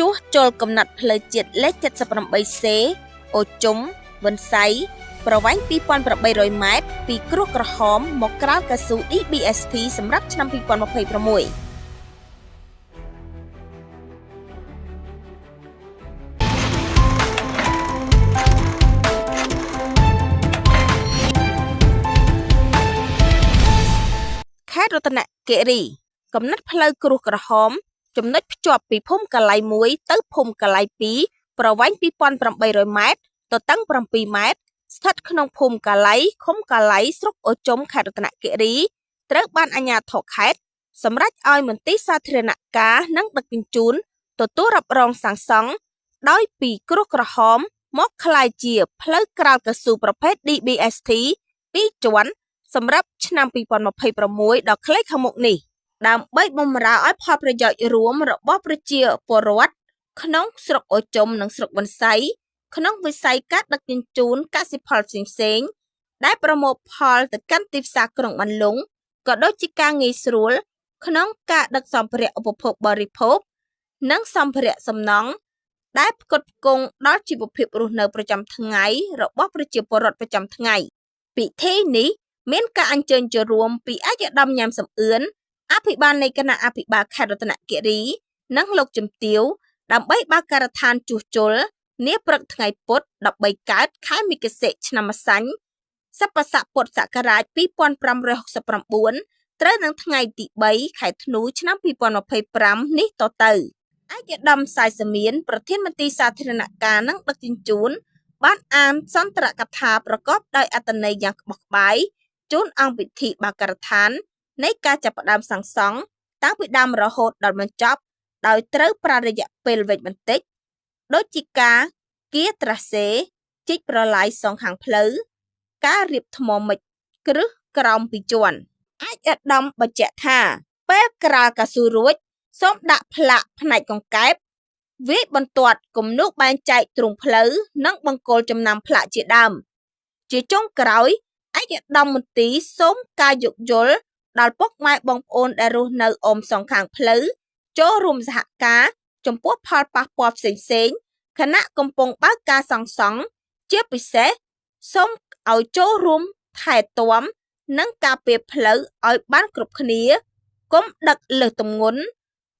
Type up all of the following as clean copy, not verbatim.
ជួសជុលកំណត់ផ្លូវជាតិលេខ 78C អូជុំ បន្សៃ ប្រវែង 2800 ម៉ែត្រ ពីគ្រួសក្រហមមកក្រាលកៅស៊ូ DBST សម្រាប់ឆ្នាំ 2026។ ខេត្តរតនគិរី កំណត់ផ្លូវគ្រួសក្រហម ចំណុចភ្ជាប់ពីភូមិកាឡៃ1ទៅភូមិកាឡៃ2ប្រវែង 2800 ម៉ែត្រ ទទឹង 7 ម៉ែត្រ ស្ថិតក្នុងភូមិកាឡៃ ឃុំកាឡៃ ស្រុកអូជុំ ខេត្តរតនគិរី ត្រូវបានអាជ្ញាធរខេត្តសម្រេចឲ្យមន្ទីរសាធារណការនិងដឹកជញ្ជូនទទួលរ៉ាប់រងសាងសង់ ដោយពីគ្រួសក្រហមមកក្លាយជាផ្លូវក្រាលកៅស៊ូប្រភេទ DBST 2ជាន់សម្រាប់ឆ្នាំ 2026 ដ៏ខ្លីខាងមុខនេះ ដើម្បីបម្រើឲ្យផលប្រយោជន៍រួមរបស់ប្រជាពលរដ្ឋក្នុងស្រុកអូជុំនិងស្រុកបន្សៃ ក្នុងវិស័យការដឹកជញ្ជូនកសិផលផ្សេងៗដែលប្រមូលផលទៅកាន់ទីផ្សារក្រុងបានលុង ក៏ដូចជាការងាយស្រួលក្នុងការដឹកសម្ភារៈឧបភោគបរិភោគ និងសម្ភារៈសំណង់ដែលផ្គត់ផ្គង់ដល់ជីវភាពរស់នៅប្រចាំថ្ងៃរបស់ប្រជាពលរដ្ឋប្រចាំថ្ងៃ។ ពិធីនេះមានការអញ្ជើញចូលរួមពីឯកឧត្តមញ៉ែមសំអឿន អភិបាលនៃគណៈអភិបាលខេត្តរតនគិរី និងលោកជំទាវ ដើម្បីបើកការដ្ឋានជួសជុលនាព្រឹកថ្ងៃពុធ 13 កើត ខែមិគសិ ឆ្នាំម្សាញ់ សប្បស័កពុទ្ធសករាជ 2569 ត្រូវនឹងថ្ងៃទី 3 ខែធ្នូ ឆ្នាំ 2025 នេះតទៅ។ ឯកឧត្តមសាយសាមាន ប្រធានមន្ទីរសាធារណការនិងដឹកជញ្ជូន បានអានសន្ទរកថាប្រកបដោយអត្ថន័យយ៉ាងក្បោះក្បាយជូនអង្គពិធីបើកការដ្ឋាននៃការចាប់ផ្ដើមសាងសង់តាំងពីដើមរហូតដល់បញ្ចប់ ដោយត្រូវប្រើរយៈពេលវែងបន្តិច ដូចជាការគៀត្រាសេ ជីកប្រឡាយសងខាងផ្លូវ ការរៀបថ្មម៉ិចគ្រឹះក្រោមពីរជាន់។ ឯកឧត្តមបញ្ជាក់ថា ពេលក្រាលកៅស៊ូរួច សូមដាក់ផ្លាកផ្នែកកង្កែប វាយបន្ទាត់គំនូសបែងចែកទ្រូងផ្លូវ និងបង្គោលចំណាំផ្លាកជាដើម។ ជាចុងក្រោយ ឯកឧត្តមមន្ទីរសូមការយោគយល់ដល់ពុកម៉ែបងប្អូនដែលរស់នៅអមសងខាងផ្លូវ ចូលរួមសហការចំពោះផលប៉ះពាល់ផ្សេងៗខណៈកំពុងបើកការសាងសង់ ជាពិសេសសូមឲ្យចូលរួមថែទាំនិងការពារផ្លូវឲ្យបានគ្រប់គ្នា កុំដឹកលើសទម្ងន់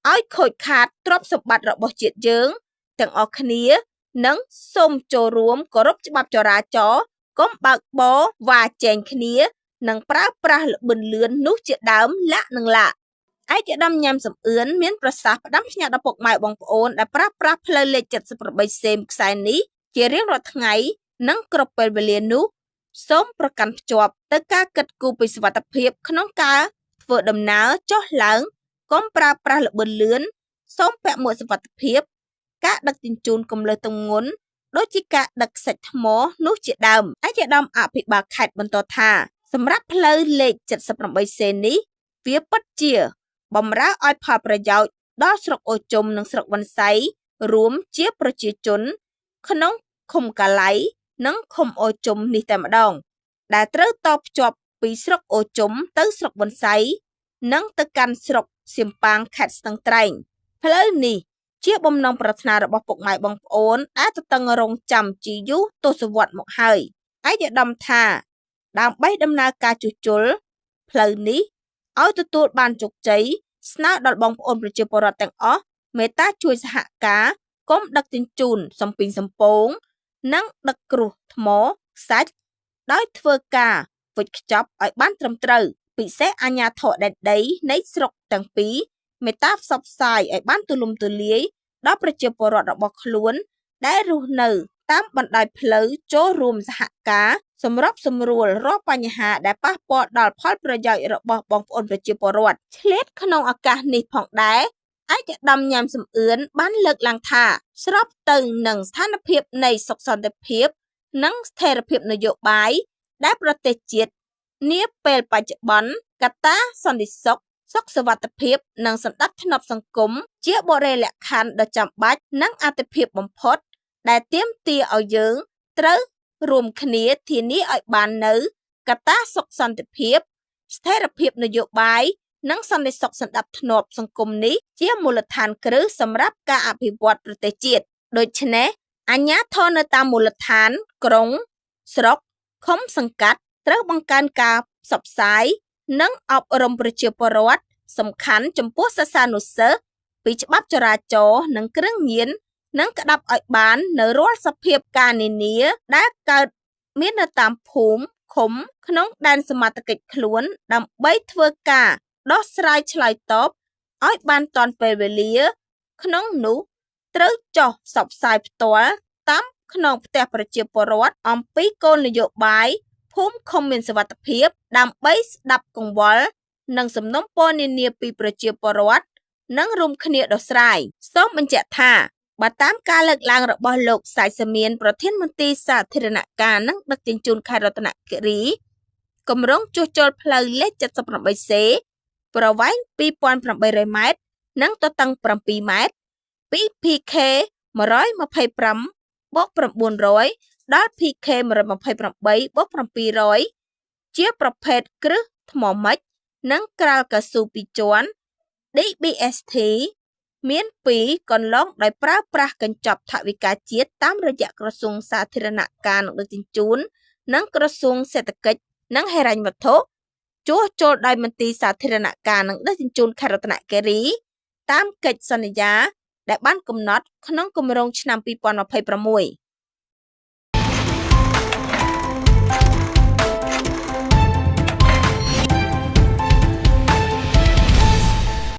ឲ្យខូចខាតទ្រព្យសម្បត្តិរបស់ជាតិយើងទាំងអស់គ្នា និងសូមចូលរួមគោរពច្បាប់ចរាចរណ៍ កុំបើកបរវ៉ាជែងគ្នា និងប្រើប្រាស់ល្បឿនលឿននោះជាដើមលក្ខនឹងឡា។ ឯកឧត្តមញ៉ែមសំអឿនមានប្រសាសន៍ផ្ដាំផ្ញើដល់ពុកម៉ែបងប្អូនដែលប្រើប្រាស់ផ្លូវលេខ 78 សេមខ្សែនេះជារៀងរាល់ថ្ងៃនិងគ្រប់ពេលវេលានោះ សូមប្រកាន់ភ្ជាប់ទៅការគិតគូរពីសុវត្ថិភាពក្នុងការធ្វើដំណើរចុះឡើង កុំប្រើប្រាស់ល្បឿនលឿន សូមពាក់មួកសុវត្ថិភាព ការដឹកជញ្ជូនកុំលើសទម្ងន់ ដូចជាការដឹកខ្សាច់ថ្មនោះជាដើម។ ឯកឧត្តមអភិបាលខេត្តបន្តថា សម្រាប់ផ្លូវលេខ 78 សេនេះ វាពិតជាបម្រើឲ្យផលប្រយោជន៍ដល់ស្រុកអូជុំនិងស្រុកបន្សៃ រួមជាប្រជាជនក្នុងឃុំកាឡៃនិងឃុំអូជុំនេះតែម្ដង ដែលត្រូវតភ្ជាប់ពីស្រុកអូជុំទៅស្រុកបន្សៃ និងទៅកាន់ស្រុកសៀមប៉ាងខេត្តស្ទឹងត្រែង។ ផ្លូវនេះជាបំណងប្រាថ្នារបស់ពុកម៉ែបងប្អូនដែលទទឹងរង់ចាំជាយូរទសវត្សរ៍មកហើយ។ ឯកឧត្តមថា ដើម្បីដំណើរការជួសជុលផ្លូវនេះឲ្យទទួលបានជោគជ័យ ស្នើដល់បងប្អូនប្រជាពលរដ្ឋទាំងអស់មេត្តាជួយសហការ កុំដឹកជញ្ជូនសំពីងសំពង និងដឹកគ្រោះថ្មខ្សាច់ ដោយធ្វើការវេចខ្ចប់ឲ្យបានត្រឹមត្រូវ ពិសេសអាជ្ញាធរដែនដីនៃស្រុកទាំងពីរមេត្តាផ្សព្វផ្សាយឲ្យបានទូលំទូលាយដល់ប្រជាពលរដ្ឋរបស់ខ្លួនដែលរស់នៅតាមបណ្ដោយផ្លូវ ចូលរួមសហការសម្របសម្រួលរាល់បញ្ហាដែលប៉ះពាល់ដល់ផលប្រយោជន៍របស់បងប្អូនប្រជាពលរដ្ឋ។ ឆ្លៀតក្នុងឱកាសនេះផងដែរ ឯកឧត្តមញ៉ែមសំអឿនបានលើកឡើងថា ស្របទៅនឹងស្ថានភាពនៃសុខសន្តិភាព និងស្ថិរភាពនយោបាយដែលប្រទេសជាតិនាពេលបច្ចុប្បន្ន កត្តាសន្តិសុខ សុខសុវត្ថិភាព និងសណ្ដាប់ធ្នាប់សង្គមជាបុរេលក្ខខណ្ឌដ៏ចាំបាច់និងអាទិភាពបំផុត ដែលទាមទារឲ្យយើងត្រូវរួមគ្នាធានាឲ្យបាននូវកត្តាសុខសន្តិភាព ស្ថិរភាពនយោបាយ និងសន្តិសុខសណ្ដាប់ធ្នាប់សង្គមនេះជាមូលដ្ឋានគ្រឹះសម្រាប់ការអភិវឌ្ឍប្រទេសជាតិ។ ដូច្នេះ អាជ្ញាធរនៅតាមមូលដ្ឋាន ក្រុង ស្រុក ឃុំសង្កាត់ ត្រូវបង្កើនការផ្សព្វផ្សាយ និងអប់រំប្រជាពលរដ្ឋសំខាន់ចំពោះសិស្សានុសិស្សពីច្បាប់ចរាចរណ៍និងគ្រឿងញៀន និងក្តាប់ឲ្យបាននូវរាល់សភាពការណ៍នានាដែលកើតមាននៅតាមភូមិ ឃុំ ក្នុងដែនសមត្ថកិច្ចខ្លួន ដើម្បីធ្វើការដោះស្រាយឆ្លើយតបឲ្យបានទាន់ពេលវេលា ក្នុងនោះត្រូវចុះផ្សព្វផ្សាយផ្ទាល់តាមខ្នងផ្ទះប្រជាពលរដ្ឋអំពីគោលនយោបាយភូមិឃុំមានសុវត្ថិភាព ដើម្បីស្ដាប់កង្វល់និងសំណូមពរនានាពីប្រជាពលរដ្ឋ និងរួមគ្នាដោះស្រាយ។ សូមបញ្ជាក់ថា បើតាមការលើកឡើងរបស់លោកសាយសាមាន ប្រធានមន្ទីរសាធារណការនិងដឹកជញ្ជូនខេត្តរតនគិរី គម្រោងជួសជុលផ្លូវលេខ 78C ប្រវែង 2800 ម៉ែត្រ និងទទឹង 7 ម៉ែត្រ ពី PK 125 បូក 900 ដល់ PK 128 បូក 700 ជាប្រភេទគ្រឹះថ្មម៉ិច និងក្រាលកៅស៊ូ 2 ជាន់ DBST មាន 2 កន្លង ដោយប្រើប្រាស់កញ្ចប់ថវិកាជាតិតាមរយៈក្រសួងសាធារណការនិងដឹកជញ្ជូន និងក្រសួងសេដ្ឋកិច្ចនិងហិរញ្ញវត្ថុ ជួសជុលដោយមន្ទីរសាធារណការនិងដឹកជញ្ជូនខេត្តរតនគិរី តាមកិច្ចសន្យាដែលបានកំណត់ក្នុងគម្រោងឆ្នាំ 2026។